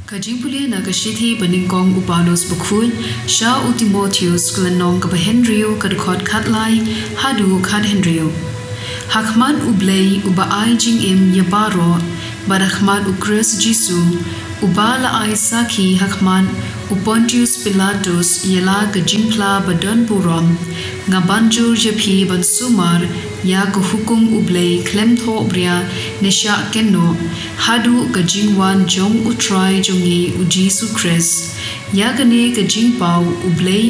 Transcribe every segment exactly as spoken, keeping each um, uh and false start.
Ka jingpule na ka shithi ba nyngkong u Paulus bakhuid sha u Timotheus, ka lynnong kaba hynriew, ka dkhot khatlai haduh khathynriew. Ha khmat U Blei uba ai jingim ïa baroh, bad ha khmat U Khrist Jisu, uba la ai sakhi ha khmat u Pontius Pilatus ïa la ka jingphla ba don burom, nga ban jur ïa phi ban sumar ïa ka hukum U Blei khlem thohbria ne shah kynnoh, haduh ka jingwan jong U Trai jong ngi U Jisu Khrist. Ïa kane ka jingpaw U Blei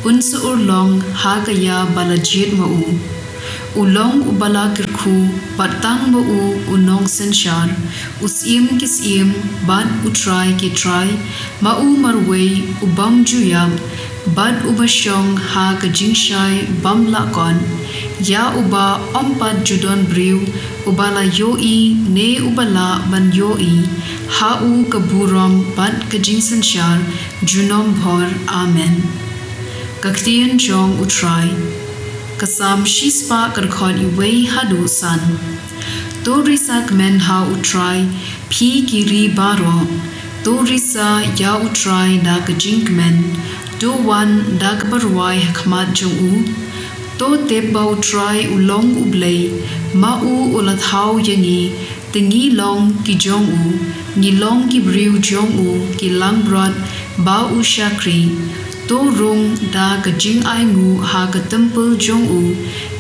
un sa urlong ha ka ïa ba la jied ma u. U long uba la kyrkhu bad tang ma u u nongsynshar, u Syiem ki syiem bad U Trai ki trai, ma u marwei u bym ju ïap, bad uba shong ha ka jingshai bym lah kot, ïa uba ym pat ju don briew uba la ïohi ne uba lah ban ïohi. Ha u ka burom bad ka jingsynshar junom bhor. Amen. Ka ktien jong U Trai. Ka Salm shispah, ka dkhot iwei haduh san. To risa kmen ha U Trai, phi ki ri baroh. To risa ïa U Trai da ka jingkmen. To wan da kaba rwai ha khmat jong u. To tip ba U Trai u long U Blei, ma u u la thaw ïa ngi, te ngi long ki jong u, ngi long ki briew jong u, ki langbrot ba u shakri. To rung da ka jingainguh ha ka templ jong u,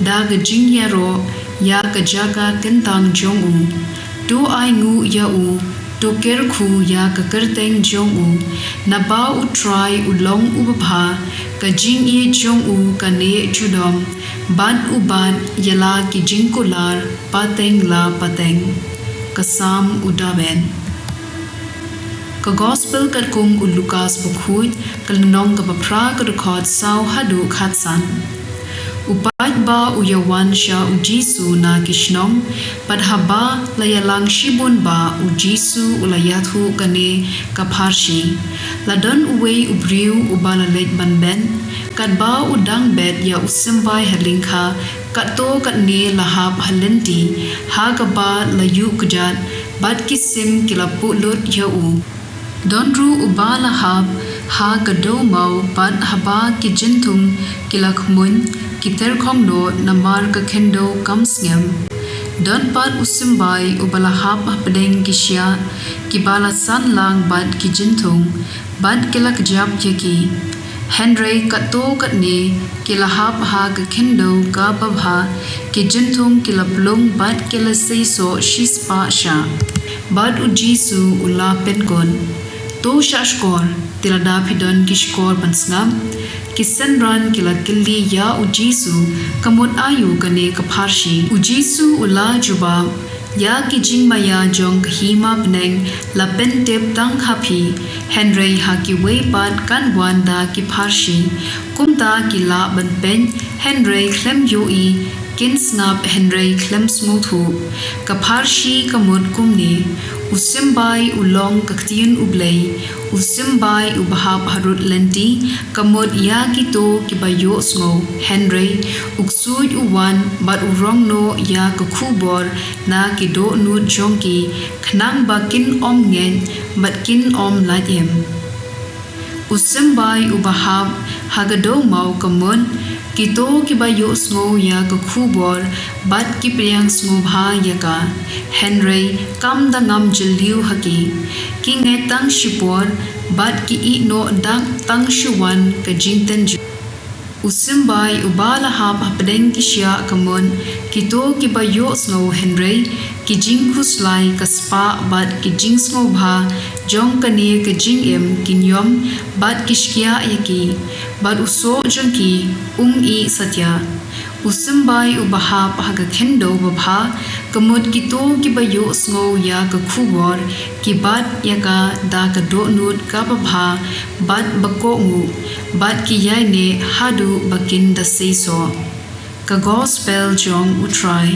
da ka jingïaroh ïa ka jaka kyntang jong u. To ainguh ïa u, to kyrkhu ïa ka kyrteng jong u. Naba U Trai u long uba bha, ka jingïeit jong u ka neh junom, bad u bat ïa la ki jingkular pateng la pateng. Ka Salm u Dabid. Ka Gospel katkum u Lukas bakhuid, ka lynnong kaba phra, ka dkhot saw haduh khatsan. U paidbah u ïawan sha U Jisu na ki shnong, bad haba la ïalang shibun bah U Jisu u la ïathuh kane ka pharshi. La don uwei u briew uba la leit ban beh, katba u dang beh ïa u symbai ha lyngkha, katto katne la hap ha lynti, ha kaba la ïuh kjat, bad ki sim ki la puh lut ïa u. Don ruh uba la hap ha ka dew maw, bad haba ki jynthung ki la khmuiñ, ki tyrkhong noh namar ka khyndew kam sngem. Don pat u symbai uba la hap hapdeng ki shiah kiba la san lang bad ki jynthung, bad ki la kjap ïa ki. Hynrei katto katne ki la hap ha ka khyndew kaba bha, ki jynthung ki la plung bad ki la seisoh shispah shah. Bad U Jisu u la pynkut. To shah shkor, te lada phi don ki shkor ban sngap. Ki synran ki la kylli ïa U Jisu, ka mut aïu kane ka pharshi. U Jisu u la jubab, ïa ki jingmaïa jong ka hima bneng la pyntip tang ha phi, hynrei ha kiwei pat kan wan da ki pharshi. Kumta ki lah ban peit hynrei khlem ïohi, kin sngap hynrei khlem sngewthuh. Ka pharshi ka mut kumne: U symbai u long ka ktien U Blei. U symbai uba hap harud lynti, ka mut ïa kito kiba ïohsngew, hynrei U Ksuid u wan bad u rong noh ïa ka khubor na ki dohnud jong ki, khnang ba kin ym ngeit bad kin ym lait im. U symbai uba hap ha ka dew maw ka mut kito kiba ïohsngew ïa ka khubor bad ki pdiang sngewbha ïa ka, hynrei kam da ngam jylliew ha ki. Ki ngeit tang shipor bad ki ïeh noh dak tang shuwa ka jingtynjuh. U symbai uba la hap hapdeng ki shiah ka mut kito kiba ïohsngew, hynrei ki jingkhuslai ka spah bad ki jingsngewbha jong kane ka jingim ki niam bad ki shkiah ïa ki, bad u soh jong ki um ïeh satia. U symbai uba hap ha ka khyndew babha ka mut kito kiba ïohsngew ïa ka khubor, ki bat ïa ka da ka dohnud kaba bha bad ba kohnguh, bad ki ïaineh haduh ba kin da seisoh. Ka Gospel jong U Trai.